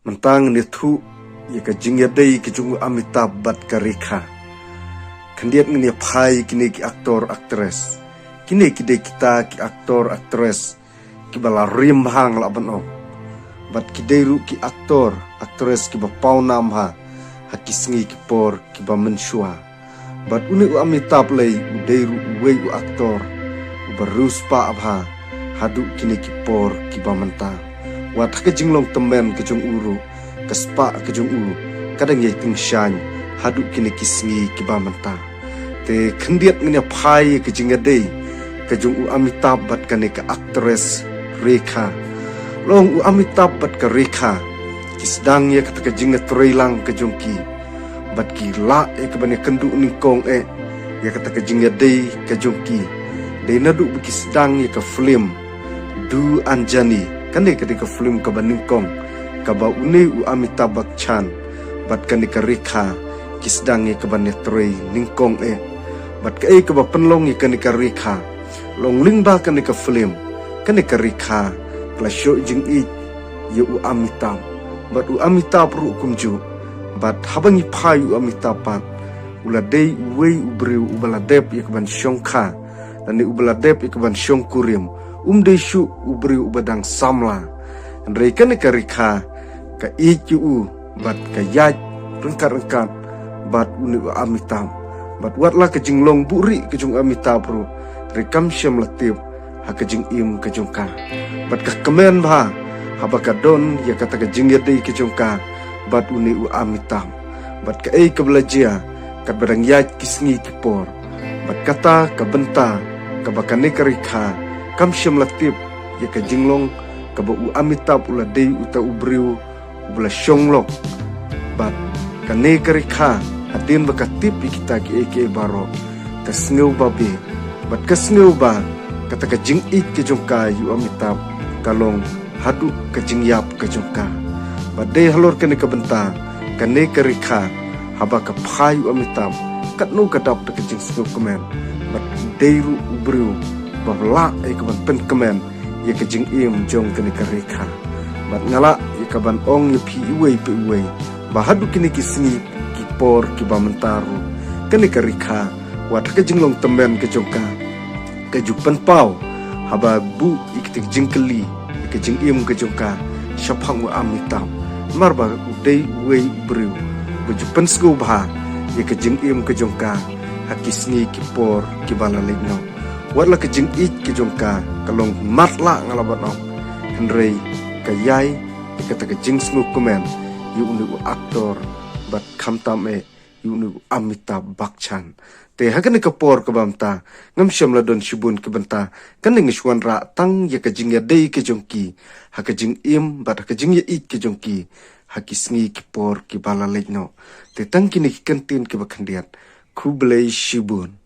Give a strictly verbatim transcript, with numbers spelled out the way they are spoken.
Mynta ngin ïathuh ïa ka jingïadei ka jong u Amitabh bad ka Rekha. Khyndiat ngin ïa phai kine ki actor actress. Kine ki dei kita ki actor actress kiba la rim bha nga lah ban ong. Bad ki dei ruh ki actor actress kiba paw nam bha ha ki sngi ki por kiba mynshuwa. Bad une u Amitabh lei u dei ruh uwei u actor uba riewspah bha haduh kine ki por kiba mynta. Wat ha ka jinglong tymmen ka jong u ruh, ka spah ka jong u ka dang ïai tyngshaiñ haduh kine ki sngi kiba mynta. Te khyndiat ngin ïa phai ïa ka jingïadei ka jong u Amitabh bad kane ka actress Rekha. Long u Amitabh bad ka Rekha ki sdang ïa kata ka jingïatreilang ka jong ki bad ki lah ïa ka ban ïakynduh nyngkong eh ïa kata ka jingïadei ka jong ki. Dei naduh ba ki sdang ïa ka film Du Anjani, kane ka dei ka film kaba nyngkong kaba une u Amitabh Bachchan bad kane ka Rekha ki sdang ïa ka ban ïatrei nyngkong eh. Bad kaei kaba pynlong ïa kane ka Rekha, long lyngba kane ka film, kane ka Rekha ka la shoh jingïeit ïa u Amitabh bad u Amitabh ruh kumjuh. Bad haba ngi phai u Amitabh pat u la dei uwei u briew uba la dep ïa ka ban shongkha lane uba la dep ïa ka ban shongkurim. Um dei shuh u briew uba dang samla. Hynrei kane ka Rekha ka ïeit ïa u bad ka ïaid ryngkat ryngkat bad une u Amitabh. Bad wat la ka jinglong buhrieh ka jong u Amitabh ruh, hynrei kam shym la tip ha ka jingim ka jong ka. Bad ka kmen bha haba ka don ïa kata ka jingïadei ka jong ka bad une u Amitabh. Bad kaei kaba la jia, katba dang ïaid ki sngi ki por. Bad kata ka bynta kaba kane ka Rekha kam shym la tip ïa ka jinglong kaba u Amitabh u la dei uta u briew uba la shong lok. Bad kane ka Rekha, hadien ba ka tip ïa kita kiei kiei baroh, ka sngew babe bad ka sngew ba kata ka jingïeit ka jong ka ïa u Amitabh ka long haduh ka jingïap ka jong ka. Bad dei halor kane ka bynta kane ka Rekha, haba ka phai u Amitabh, katno ka dap da ka jingsngewkmen. Bad dei ruh u briew ba lah ïa ka ban pynkmen ïa ka jingim jong kane ka Rekha. Bad nga lah ïa ka ban ong ïa phi iwei pa iwei ba haduh kine ki sngi ki por kiba mynta ruh, kane ka Rekha, wat ha ka jinglong tymmen ka jong ka, ka ju pynpaw haba buh ïa kita ki jingkylli ïa ka jingim ka jong ka shaphang u Amitabh. Namar ba u dei uwei u briew ba ju pynsngewbha ïa ka jingim ka jong ka ha ki sngi ki por kiba la leit noh. Wat la ka jingïeit ka jong ka ka long matlah nga lah ban ong, hynrei ka ïai ïa kata ka jingsngewkmen ïa une u actor bad khamtam eh ïa une u Amitabh Bachchan. Te ha kane ka por kaba mynta ngam shym la don shibun ki bynta, kane nga shu wanrah tang ïa ka jingïadei ka jong ki ha ka jingim bad ha ka jingïaieit ka jong ki ha ki sngi ki por kiba la leit noh. Te tang kine ki kyntien kiba khyndiat. Khublei shibun.